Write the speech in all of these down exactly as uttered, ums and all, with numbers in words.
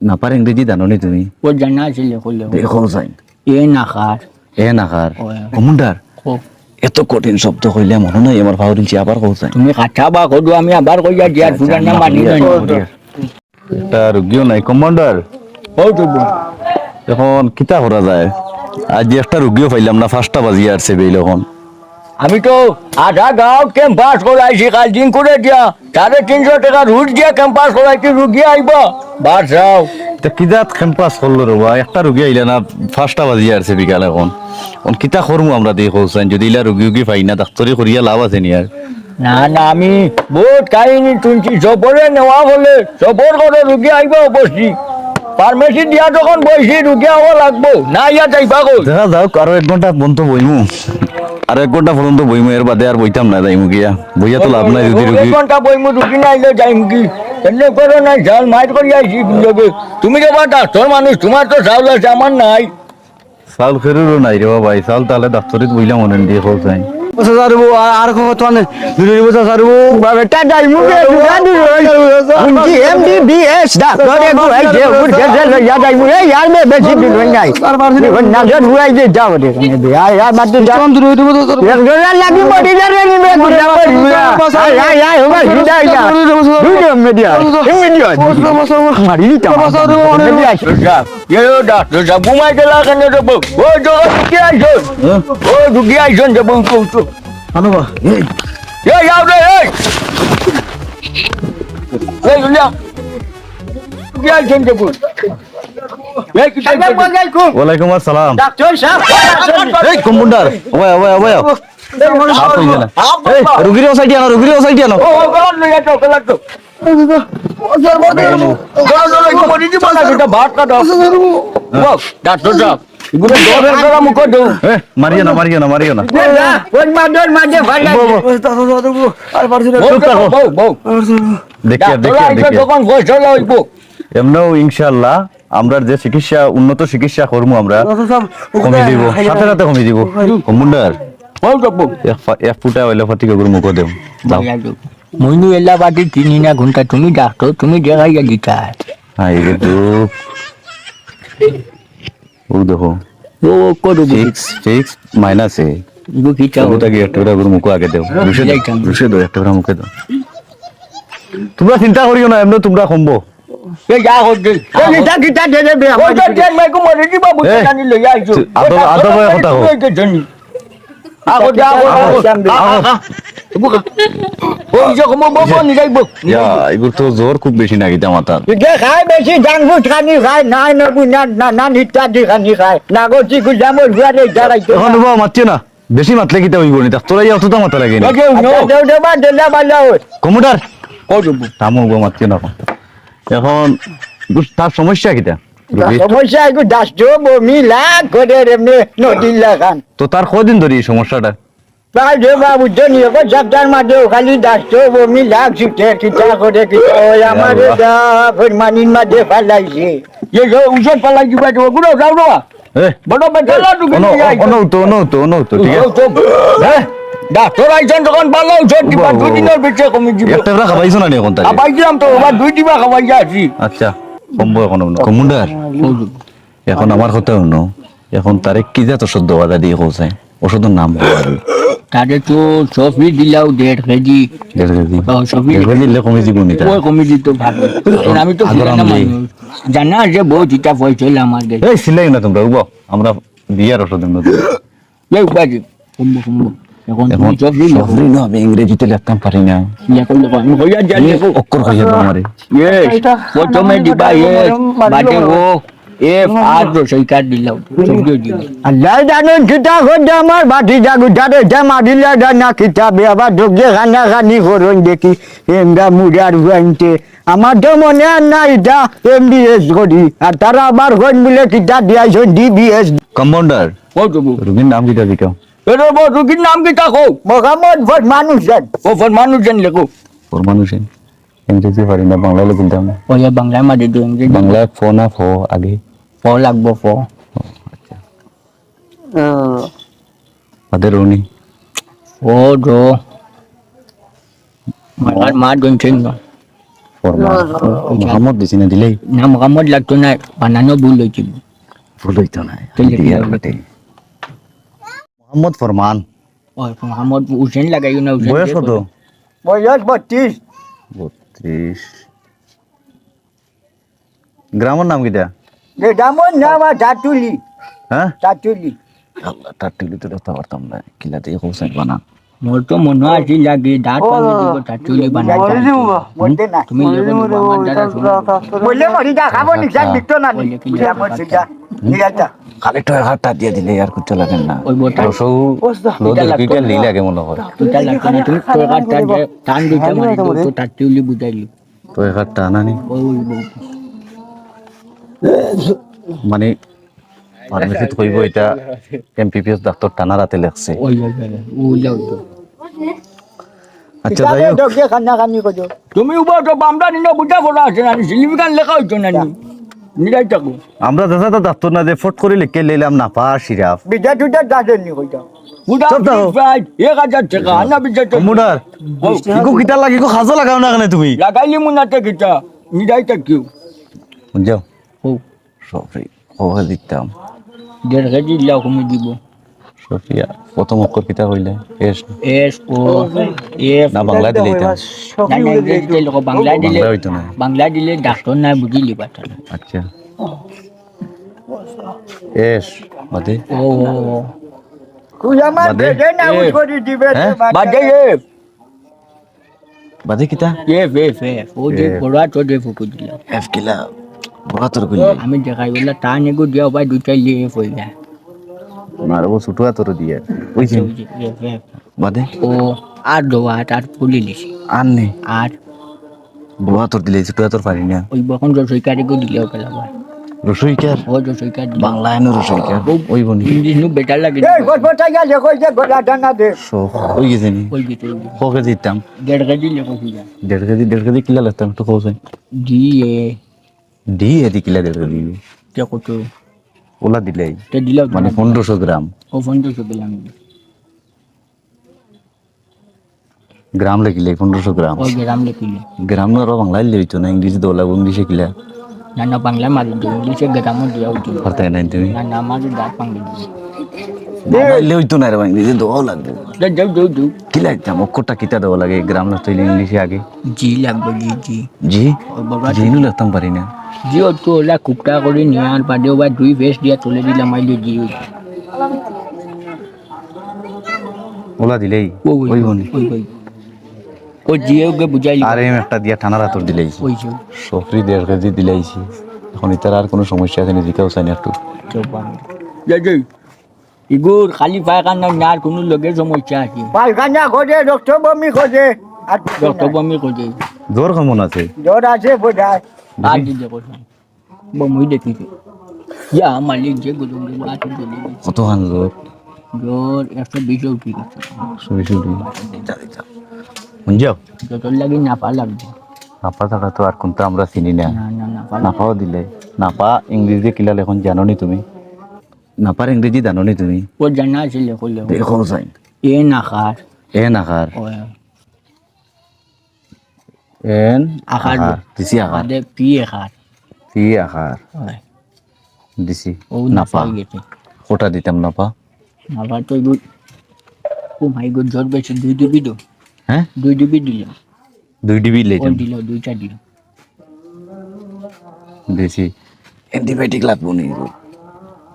নাপার ইংরেজি জানো নি তুমি? ও জানা আছিল, কইলে। দেখো চাই। এ নাখার। এ নাখার। ওই। কমান্ডার, কও। এত কঠিন শব্দ কইলে মনো নাই আমার ফাউরিলছি, আবার কও চাই। তুমি কাটা বা কদু, আমি আবার কইয়া দিয়ার আচ্ছা, পুরানা আচ্ছা, মানি আচ্ছা, নাই। আচ্ছা। একটা রুগীও নাই, কমান্ডার। কও তো বল। এখন কিতা করা যায়? আজ যে একটা রুগীও পাইলাম না, পাঁচটা বাজিয়া আরছে বেইল এখন। আমি তো আধা গাঁও ক্যাম্পাস করাইছি, কাল দিন করে দিয়া, সাড়ে তিনশো টেকা রুট দিয়া ক্যাম্পাস করাইছি, রুগী আইবা, বাস যাও। তা কি জাত ক্যাম্পাস করলো রে বা? একটা রুগী আইলা না, পাঁচটা বাজিয়া আরছে বিকাল এখন। অন কিতা করমু আমরা দেখো চাই, যদি ইলা রুগী উগী পাই না, ডাক্তারি করিয়া লাভ আছে নি আর? না, না, আমি বহুত কাহিনী শুনছি, জবরে নেওয়া হলে, জবর করে রুগী আইবা অবশ্যই। ফার্মেসি দিয়া যখন বইছি, রুগী আওয়া লাগবো, না ইয়া যাইবা কই? দেখা যাউক, আরো এক ঘন্টা পর্যন্ত বইমু, আরো এক ঘন্টা পর্যন্ত বইমু, এর বাদে আর বইতাম না, যাইমু গিয়া। বইয়া তো লাভ নাই যদি এক রুগী ঘন্টা বইমু, রুগী না আইলে যাইমু কি? এমনি করো না, জাল মাইর করি আইছি, তুমি যাবা ডাক্তার মানুষ, তোমার তো চাউল আছে, আমার নাই। চাউল খেরুরও নাই রে বাবা, এই চাউল তাহলে ডাক্তারিত বইলাম অনেন দিয়ে খোঁজ নাই। ও চাচা রে বউ, আর, আর কত আনে? দূরে রে বউ, চাচা রে বউ। বাবা, এটা যাইমু রে, দুটা দূর হই। হুনছি এমবিবিএস ডাক্তার এগু এই যে উপর গেছে লইয়া যাইমু। এই আর বে বেশি দূর হই নাই। আর পারছি না। এখন নাজর বুয়াই যে যাও রে, এখানে দে। আয়, আয়, বাদ দে, যা। কম দূরে হইতে বলতো, চাচা রে বউ। একজনের লাগি মরি যাবে নি বে, গুলা মরি যা। আয়, আয়, আয়, ওবার হিদা, হিদা। দুই মিডিয়া। মিডিয়া। মারি দিতাম। চাচা রে বউ, অনেক মিডিয়া। এ, ও ডাক্তার সাব, ঘুমাই গেলা কেনে রে বউ? ও, জগৎ কি আইছন? হ্যাঁ? ও, রুগী আইছন যে বউ, বউ, বউ। আনো বা, এই। এ, যাও রে, এই। এই, উলিয়া। রুগী আইছন যে বউ। এই, কি আসসালামু আলাইকুম। ওয়ালাইকুম আসসালাম। ডাক্তার সাব, এই, কম্পাউন্ডার। ওয়া, ওয়া, ওয়া। এই, মনে সাপ হইছে না। সাপ এই, হইছে। রুগীরে ওসাইডে আনো, রুগীরে ওসাইডে আনো। ও, ও, গলাত লইয়া যাও, গলাত যাও। চলো, চলো, একটু মরে দিব না, এটা ভাত খাওয়া দাও। বাহ, ডাক্তার সাব, এগুলো জোরে করে মুখে দেও। এ, মারিও না, মারিও না, মারিও না। দে, দে, ওর মা, দে, ওর মা, দে, ভাই, বউ, বউ। আর পারছি না। বউ, চুপ থাকো। বউ, বউ। আর পারছি না। দেখি, আর ডাক্তার দেখি, আর আইসা দেখি। যখন ফয়সালা হইব। এমনেও ইনশাআল্লাহ আমরার যে চিকিৎসা, উন্নত চিকিৎসা করমু আমরা, ডাক্তার সাব, কমি ওখানে দিব, আইয়া সাথে সাথে কমি দিব। ওখানে। কম্পাউন্ডার, বউ, বউ। এক ফা-, এক ফুটা অ্যালোপ্যাথিক ওগুর মুখে দেও। দাও। মইনু এলা বাদে চিনি না ঘন্টা, তুমি ডাক্তার, তুমি দেখাইয়া দিতা। হ্যাঁ, এই যে তো। ও দেখো। ও, কত দেখি? সিক্স, সিক্স মাইনাস এ। গো কি চাও? ওটা কি একটা করে মুখে আগে দেও। রুশে দেও, যাইতাম। রুশে দেও, একটা করে মুখে দেও। তোমরা চিন্তা করিও না, এমনে তোমরা কমবো। এ যা হোক দে। ও কিতা কিতা দে দে বে, ও আমার তো দিকে। টেন মাইকো মরে দিবা, বুঝতে এ, জানি লইয়া আইছো। আদব, আদব হয়ে কথা কও। এই তো জানি। আগো, যা, আগো, আগো, আগো। আগো। বুকা। ও, ইজো কমো, বো, বো, নিজাই, বো। ইয়া, এগুর তো জোর খুব বেশি না, কিতা মাতার। ইগে খায় বেশি, জাঙ্গুট খানি খায়, না, না, না, না, না, নিত্যাদি খানি খায়। না, গো, চিকু জামর, বুয়ারে, যারাই তো। এখন বাবা মাতিও না। বেশি মাতলে কিতা হইব নি? ডাক্তার আইয়া অতটা মাতা লাগে নি। ওকে, উনো। আচ্ছা, দেও, দেও, বা, দেও, দেও, বা, দেও। কমুডার। কও দেব। থামো, বাবা, মাতিও না এখন। এখন বুঝ-, তার সমস্যা কিতা? রোগীর সমস্যা একটু দাস তো বমি লাগ করে রে এমনি নদীর লাখান। তো তার কদিন ধরে এই সমস্যাটা? ভাই রে বাবু, জানি এবার সপ্তাহের মাঝে খালি দাস তো বমি লাগ ছুটে, কিতা করে কিতা ওই আমার ইয়া আল্লাহ। যা ফরমানির মাঝে ফালাইছে। এ যে ঔষধ ফালাই দিবা তো, ওগুলো যাও না। এ, বড় বেটালা ঢুকে অন-, নিয়ে আইছে। অন-, তো, অন-, তো, অন-, তো, ঠিক আছে। ও তো, হ্যাঁ? ডাক্তার আইছেন যখন ভালো ঔষধ দিবা, বাবু। দুই দিনের ভিতরে কমে যাবে। একটা করে খাবাইছো না নি এখন তাকে? খাবাই দিলাম তো, এবার দুই দিবা খাবাই যাচ্ছি। আচ্ছা, কমবো এখন অন্য। কমুন্ডার? এখন আমার কথা হুনো, এখন তারে কি জাত ওষুধ দেওয়া যায় দিয়ে কও চাই? ওষুধের নাম কও আগে। তারে তো সফি দিলাও দেড় কেজি। দেড় কেজি? ও, সফি। দেড় কেজি দিলে কমে দিব নি তা? ওই কমে দিত ভালো। এখন আমি তো আদর পুরানা আমলি। মানুষ। জানা আছে বউ যেটা পয়সা হইলে আমার গেছে। এই, চিল্লাইও না তোমরা, উবাও। আমরা বিয়ার ওষুধের মতো। এই উবাই দি। কমবো, কমবো। এখন এখন তুমি সফি লেখো। সফি না, আমি ইংরেজিতে লেখতাম পারি না। লেখো, লেখো। আমি কইয়া যা এই লেখো। অক্ষর কইয়া দাও আমারে। Yes। এটা প্রথমে দিবা yes, বাদে ও। এফ আর তো সই কার্ড দিলাম, সবজি দিলাম। আল্লাহ জানেন কিতা করছে আমার ভাতিজা গুটারে, এটা মারিলা যায় না কিতা বে, আবার ঢুকে খানা খানি করুন দেখি, এমরা মুরার হুয়াইনতে। আমার তো মনে আর না এটা এমবিএস করি, আর তারা আবার কইন বলে কিতা দিয়াইছন ডিবিএস। কম্পাউন্ডার, ও তো বউ। রুগীর নাম কিতা জিকাও? এরে বউ, রুগীর নাম কিতা কও? মোহাম্মদ ফরমান হোসেন। ও ফরমান হোসেন লেখো। ফরমান হোসেন। ইংরেজি পারি না, বাংলা লেখিতাম। ওই যে বাংলার মাঝে তো ইংরেজি। বাংলা ফ না ফ আগে? ফ লাগবো, ফ। ও, আচ্ছা। আহ, বাদে রুনি। ও, জো। আমার মা জনছেন না। ফরমান। মোহাম্মদ দিছি না দিলেই? না, মোহাম্মদ লাগতো না, বানানো ভুল অইছিল। ভুল অইতো না। মোহাম্মদ ফরমান। ও, মোহাম্মদ হুসেন লাগাইও না, হুসেন বয়স কত? বয়স বত্রিশ। বত্রিশ। গ্রামর নাম কিতা? গ্রামর নাম আর টাটুলি। হ্যাঁ? টাটুলি। আল্লাহ, টাটুলি তো ধরতে পারতাম না। কিলা দিয়ে হোসেন বানা। মোর তো মনো আছিল আগে দাঁত ভাঙি দিব, টাটুলি বানা। মরে যাবো, মরতে না। তুমি মরে যাবো, আমার দ্বারা মরে যাবো। বললে মরি যা, খাবো নি, যা, বিকতো না নি। বললে কি যা, মরতে যা। নিয়ে যা। খালি টয় খাটটা দিয়ে দিলে আর কিচ্ছু লাগে না। ওই বোতল। রসগু, এটা লাগতো না। লি লাগে মনে হয়। এটা লাগতো না, তুমি টয় খাটটা দিয়ে টান দিতে মারি দিও, তো টাটুলি বুঝাইলি। তো এখান টানা নি? ওই, ওই, ওই। মানে, ফার্মেসিত কইবো এটা এমবিবিএস ডাক্তার টানার হাতে লেখছে। ওই, ওই, ওই, ওই, ওই, ওই। আচ্ছা, যাই হোক। ডগে কান্নাকানি করো। তুমি উবা তো বামরা নিনা বুঝা পড়া আছে না, সিলিফিকান লেখা অইতো না নি। নিরাই থাকো। আমরা দাদা তো ডাক্তার না যে ফট করে লিখে লইলাম নাপা সিরাপ। বিজা টুজা দাঁড়ে নি কইতো। বুঝা চুপ থাকো। প্রায় এক হাজার টাকা, আনা বিজা তো। কম্পিউটার। ও। ইগু কিতা লাগে, ইগু খাজা লাগাও না কেনে তুমি? লাগাইলি মুনাতে কিতা? নিরাই থাকিও। যাও। ও। সফি, কবে দিতাম? দেড় কেজি লাও কমে দিব। সফিয়া, প্রথম অক্ষর কিতা কইলে? এস। এস, ও, এফ। না, বাংলা দিলে দিতাম। না, না, ইংরেজি দিলে কো, বাংলা দিলে, বাংলা অইতো না। বাংলা দিলে ডাক্তার না বুঝিলি পাঠানো। আচ্ছা। এস, বাদে? ও, ও, ও। বাদে? এফ। হ্যাঁ? বাদে এফ। বাদে কিতা? F, F, F. ও যে এফ। বড় আতর দে ফুকু দিলা। এফ কিলা? বড় আতর কইলে? আমি দেখাই বলে, তা নেগু দিয়া ভাই দুইটা লিয়ে এফ হইলা। না রে, ও ছোট আতর দিয়া। ওই যে। ওই যে, এফ, এফ। বাদে? ও আর দো আট আর ফুলি লিছি। আর নেই? আর। বড় আতর দিলে, ছোট আতর পারি না। ওই বখন রসইকার এগু দিলে ও গেলা ভাই। রসইকার? ও রসইকার দিলে। বাংলা এনো রসইকার। ও ওই বনি। ইংলিশ নু বেটার লাগে। এই গল্পটা গেলে কই যে গলা দানা দে। সো, ওই গেছে নি? ওই গেছে, ওই গেছে। কবে দিতাম? দেড় কেজি লেখো কিলা। দেড় কেজি, দেড় কেজি কিলা লাগতাম, একটু কও চাই। D A. ডি এ দি কিলা দেড় কেজি? কে কত? ওলা দিলাই। তে দিলাও মানে দিলাও। পনেরোশো গ্রাম। ও, পনেরোশো গ্রাম। গ্রাম লেখিলে, পনেরোশো গ্রাম। ও, গ্রাম লেখিলে। গ্রাম না আরো বাংলা লিখলে অইতো না, ইংলিশে দেওয়া লাগবো, ইংলিশে কিলা? না, না, বাংলা মারি দিও, ইংলিশে গ্রামও দিয়া অইতো না। পারতে নাই তুমি? না, না, আমার দাঁত ভাঙি দিও। বাংলা লিখলে অইতো না রে, ইংলিশে দেওয়া লাগবো। যাও, যাও, যাও, যাও। কিলা লিখতাম? অক্ষরটা কিতা দেওয়া লাগে? গ্রাম না তৈলে ইংলিশে আগে? জি লাগবো, জি, জি। জি? ও বাবা, জি নু লিখতাম পারি না। জি, ও তো ওলা কুকটা করে নিয়ে আর বাদে ওবা দুই ফেস দিয়া তুলে দিলাম, আইলে জি। ওলা দিলেই? ও, ওই, ওই ওই, বনি। ওই, ওই। ও জিয়ে ওকে বুঝাইলি। আর এম একটা দিয়া টানার আতর দিলেই। ওই যে। সফরি দেড় কেজি দিলাইছি। এখন ইতার আর কোনো সমস্যা আছে নি? জিকাও চাই না একটু। চোপা। যা, যা। ইগুর খালি পায়খানা না, আর কোনো লগে সমস্যা আছে? পায়খানা করে, রক্ত বমি করে, আর কিছু রক্ত না। বমি করে। জ্বর কেমন আছে? জ্বর আছে বোধহয়। আর দিদি? কি যে কথা। বমি দেখিছে। ইয়া মালিক যে গরম গরম আছে গরম। কত খান জ্বর? জ্বর একশো বিশ উঠি গেছে। একশো বিশ উঠি গেছে। দিতা, দিতা। বুঝছো? জ্বর লাগি নাপা লাগবে। নাপা ছাড়া তো আর কোনটা আমরা চিনি না। না, না, নাপা। নাপাও দিলে। নাপা ইংরেজিতে কিলা লেখন জানো নি তুমি? নাপার ইংরেজি জানো নি তুমি? ও জানা আছে, লেখো, লেখো। দেখো চাই। এন আকার। এন আকার। ও। এন আকার। আকার। দিছি আকার। বাদে পি আকার। পি আকার। অয়। দিছি। ও, নাপা। নাপা অই গেছে। কটা দিতাম নাপা? নাপা তো দুই। ও মাই গড, জ্বর বেশি, দুই ডিবি দিও। হ্যাঁ? দুই ডিবি দিলাম। দুই ডিবি ও লইতাম। দিল, দুইটা দিল। দিছি। অ্যান্টিবায়োটিক লাগবো নি?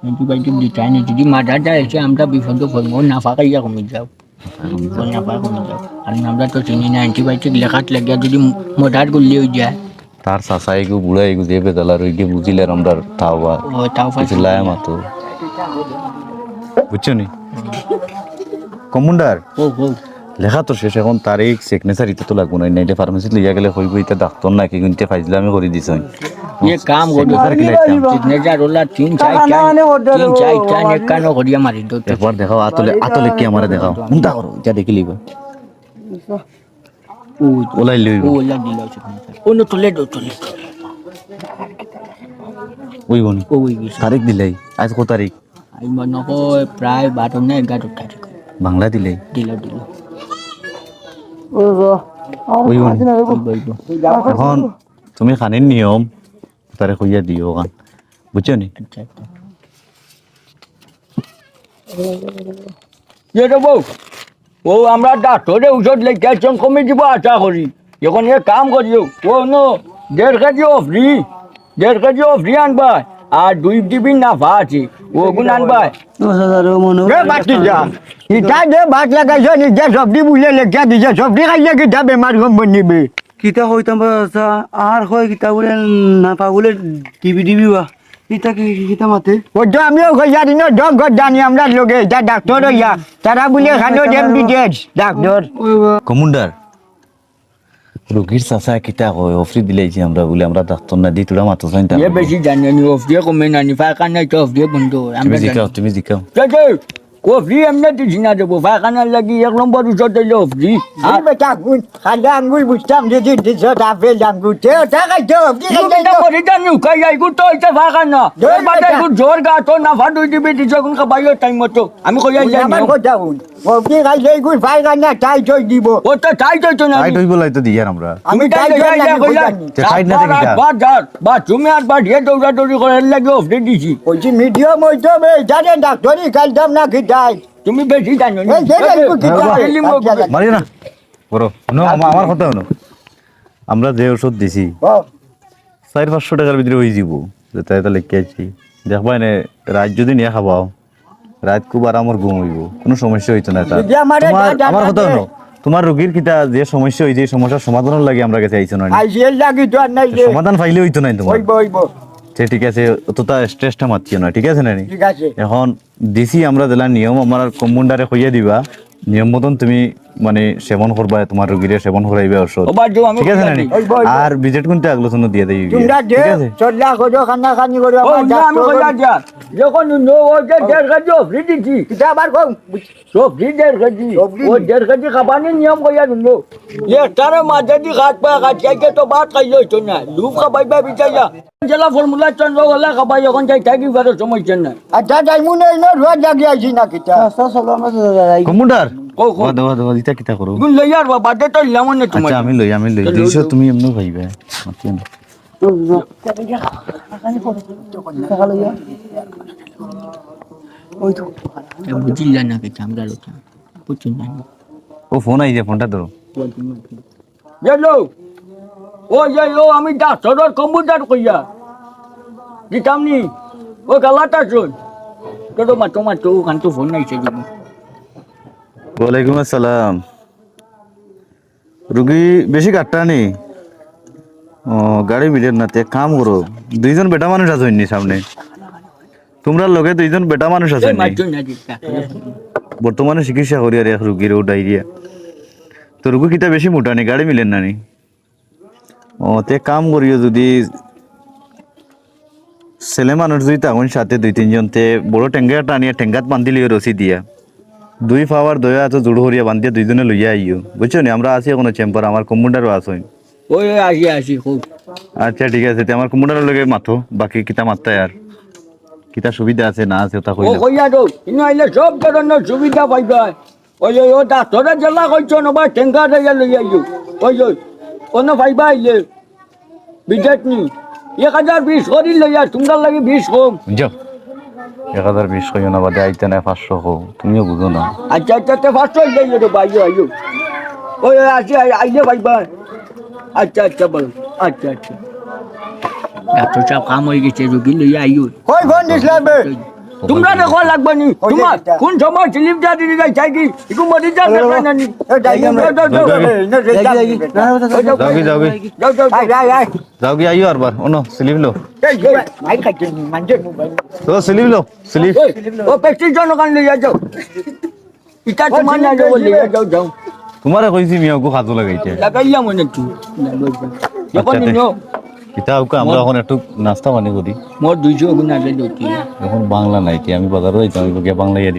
অ্যান্টিবায়োটিক দিতে হয় না। যদি মাথা যায়, এসে আমরা বিপদ করবো, না ফাঁকাইয়া কমে যাও। ও না ফাঁকা কমে যাও। কারণ আমরা তো চিনি না, অ্যান্টিবায়োটিক লেখাত লাগিয়া যদি মদার গুল্লি হয়ে যায়। তার চাচা এগু, বুড়া এগু, যে বেতালা রইগে বুঝিলে আর আমরা তাও বা ও, তাও কিছু পাইছি। লায় মাতো। বুঝছো নি? কম্পাউন্ডার? ও, ও। লেখা তো শেষ, এখন তারিখ, সিগনেচার ইতা তো লাগবো না, নাইলে ফার্মেসিত লইয়া গেলে কইবো ইতা ডাক্তর নাকি, কিন্তু ফাইজলামি করি দিছইন। ইয়ে কাম করি। সিগনেচার কি লাগতাম? সিগনেচার ওলা তিন চাইরটা, তিন চাইরটা নেকানো করিয়া মারি দো। একবার দেখাও, আতলে, আতলে কি আমারে দেখাও। হুনতা করো, ইতা দেখিলিবা। ও, ওলাই লইব। ও, ওলাই দিল সিগনেচার। ও, নো, তলে দো, তলে। ওই বনি। ও, ওই গেছে। তারিখ দিলাই। আজ কত তারিখ? আজ মনে হয় প্রায় বারো না এগারো তারিখ। বাংলা দিলে? দিল, দিল। ও গো। ওই মানে। এখন তুমি খানির নিয়ম তারে কইয়া দিও ওখান, বুঝছো নি? এ রে বউ, ও আমরা ডাক্তরে ঔষধ লেখিয়া একজন কমে দিব আশা করি। এখন এক কাম করিও, ও নো, দেড় কেজি অফরি, দেড় কেজি অফরি আনবায়, আর দুই টিফিন নাফা আছে, ওগুন আনবায়। দশ হাজারও মনে হয়। রে বাটি যা, ইটা যে ভাত লাগাইছো, নিজে সবজি বুঝে লেখিয়া দিছে, সবজি খাইলে কিতা বেমার কম বনিবে? কিতা কইতাম বা চাচা, আর কয় কিতা বলে নাফা বলে টিভি টিভি বা। ইটা কি কিতা মাতে? ওই তো আমিও কই জানি না, ডগ ঘর জানি আমরা লোকে, এটা ডাক্তর হইয়া, তারা বলে এখানে এমবিবিএস ডাক্তর। কমুন্ডার, রুগীর চাচা কিতা কয়, অফরি দিলাইছি আমরা বলে, আমরা ডাক্তর না দি তোরা মাতো চাইতাম। এ বেশি জানি আমি, অফরি কমে নানি, পায়খানা তো অফরি বন্ধ হয়। তুমি জিকাও, তুমি জিকাও। অফরি এমনি দিছি না দেবো, পায়খানার লাগি এক নম্বর ঔষধ হইলে অফরি। এই বেটা গুণ, খালি আঙ্গুল বুঝতাম যদি দিছ আপেল আঙ্গুল, তে ওটা খাইতে হবে, কি খাইতে হবে? মরি জানি উকাই যাই, গুণ তো হইতে পায়খানা। জোর এর বাদে বেটা। গুণ জোর গা তো না ফাটু দিবি, দিছ গুণ খাবাইও টাইম মতো। আমি কইয়া যাই আমার না। কথা হুন, অফরি খাইলে এই গুণ পায়খানা টাইট হই দিব। ও তো টাইট হইতো না। টাইট হইব লাই তো দিয়ার আমরা। আমি তুমি টাইট টাইট হইয়া হইলে ইয়া আমি কইয়া। কইতাম নি। তে টাইট না দেখি সাতবার, যা। আটবার যার, বাথরুমে আটবার দিয়ে দৌড়াদৌড়ি করে, এর লাগি অফরি দিছি। কইছি মিডিয়াম হইতে হবে, জানে ডাক্তারি খাইতাম না কি তাই? তুমি বেশি জানো না। এই যে রে, তুই কি এই করে? লিম্বু আচ্ছা, আচ্ছা। মারিও না, করো। হুনো, আমা- আমার কথা হুনো। আমরা যে ঔষধ দিছি, ও, চার পাঁচশো টাকার ভিতরে হয়ে যাব। যেটা এটা লিখে আছি, দেখবা এনে রাত যদি নিয়ে খাবাও, রাত খুব আরামর ঘুম হইব, কোনো সমস্যা হইতো না এটা। যদি আমারে তোমার, যা- যা- আমার কথা যা- হুনো, তোমার রুগীর কিতা যে সমস্যা হইছে, এই সমস্যা সমাধানর লাগি আমরা গেছে আইছো না। আইসিএল লাগি তো আর নাই যে। সমাধান পাইলে হইতো না তোমার। হইব, হইব। সে ঠিক আছে, অতটা স্ট্রেসটা মাতিও না, ঠিক আছে না নি? ঠিক আছে। এখন দিছি আমরা দিলা নিয়ম, আমার কম্পাউন্ডারে কইয়া দিবা, নিয়ম মতন তুমি মানে সেবন করবা, তোমার রুগীরে সেবন করাইবা ঔষধ, ও বাদ দেও, আমি ঠিক আছে না কইয়া নি? দিই। ওই বই। আর ভিজিট কোনটা আগলো শুনো দিয়ে দেই। তোমরা যে ঠিক আছে? চল্লা করো, খানা খানি করো, ও, আমার না, আমি ডাক্তার কইয়া করো। যা। যখন নো, ও যে দেড় কেজি অফরি দিছি। কিতা আবার কম? সবজি দেড় কেজি। সবজি। ও দেড় কেজি খাবানি নিয়ম কইয়া দিল। এ, তার মাঝে দি খাত পা খাত খাইতে তো ভাত খাইলে হইতো না। লুপ খাবাইবা বিচাইয়া। জেলা ফর্মুলা চন্দ্র ওলা খাবাই, এখন যাই থাকি বারো সময় চেন না। আচ্ছা, যাইমু না, ইনো রোজ জাগি আইছি না কিতা? রাস্তা চলো, আমরা তো যাই। কম্পাউন্ডার। কও, কও। বাদ দাও, বাদ দাও, বাদ দাও, ইটা কিতা করো? গুণ লইয়ার বাবা, দে তো ইলাম না তোমার। আচ্ছা, আমি লই, আমি লই। তো লই, দুইশো লই। তুমি এমনি পাইবে। মাতিও না। ওই তো। এ, বুঝিলা না কি চামড়া লোক। বুঝছো না? ও ফোন আইছে, ফোনটা ধরো। হ্যালো। ও, এই, ও, আমি ডাক্তারর কম্পাউন্ডার কইয়া। দিতাম নি। ও, গালাত আছইন। তো, তো, মাতো, মাতো, ওখান তো ফোন আইছে, দিব। ওয়ালাইকুম আসসালাম। রুগী বেশি গাট্টা নি? ও, গাড়ি মিলের না, তে এক কাম করো, দুইজন বেটা মানুষ আছইন নি সামনে? তোমরার লগে দুইজন বেটা মানুষ আছইন নি? মাতো না, দিতা। বর্তমানে চিকিৎসা করি আর এক রুগীর ও ডায়রিয়া। তো রুগী কিতা বেশি মোটা নি, গাড়ি মিলের না নি? ও, তে কাম করিও, যদি ছেলে মানুষ যদি তখন সাথে দুই তিনজন, তে বড় টেঙ্গা একটা আনিয়া টেঙ্গাত বান্ধিলিও রশি দিয়া। দুই পাওয়ার দয়া তো জোড় করিয়া বান্ধিয়া দুইজনে লইয়া আইও। বুঝছো নি? আমরা আছি এখনো চেম্বার, আমার কম্পাউন্ডারও আছইন। ওই, ওই, আসি, আসি, খুব। আচ্ছা, ঠিক আছে। তে আমার কম্পাউন্ডারর লগে মাতো, বাকি কিতা মাততায় আর। কিতা সুবিধা আছে না আছে, ওটা ও কইলাম। কইয়া দেও, ইনো আইলে সব ধরনের সুবিধা পাইবা। ওই, ওই, ও ডাক্তারে যেলা কইছইন, ও ভাই, টেঙ্গা যাইয়া লই আইও। ওই, ওই, অনো পাইবা আইলে। বিজেট নি। এক হাজার বিশ করি লইয়া, তোমরার লাগি বিশ কম। বুঝছো? এক হাজার বিশ কইও না, বাদে আইতে নাই, পাঁচশো কও। তুমিও বুঝো না। আচ্ছা, আচ্ছা, তে পাঁচশো আইলে আইও রে ভাই, আইও। ওই, ওই, আসি, আই-, আইলে পাইবা। আচ্ছা, আচ্ছা, বলো। আচ্ছা, আচ্ছা। ডাক্তার সাহেব, কাম হয়ে গেছে, রুগী লইয়া আইও। কই ফোন দিস লাগবে? তোমরা দেখো লাগবে নি। ওই যে তোমার এটা। কোন সময় স্লিপ দিয়া দিদি যাই চাই কি? একটু মরি যা, হ্যালো, দেখা না নি। এ, যাই আমরা। যাও, যাও, যাও। এই, না, যাই, যাই, যাই। যাই। না, না, না, না। যাও, যাও, যাই, যাই, যাই। যাও, যাও, যাও। আয়, আয়, আয়। যাও কি আইও আরবার? অনো, স্লিপ লও। এই, এই, মাইক খাইছে নি, মানছে মোবাইল। তো স্লিপ লও, স্লিপ। ওই, ও প্রেসক্রিপশন ওখান লইয়া যাও। ইটা তোমার না যাও, লইয়া যাও, যাও। তোমারে কইছি মিয়া, ওগু খাজু লাগাইতে। লাগাইলাম অনেক কি। যখন আচ্ছা, নিও। ইটা ওকে আমরা এখন একটু নাস্তা পানি করি। মোর দুইশো ওগু না যাই দেখি। এখন বাংলা নাই কি, আমি বাজারো যাইতাম, আমি গিয়া বাংলা ইয়া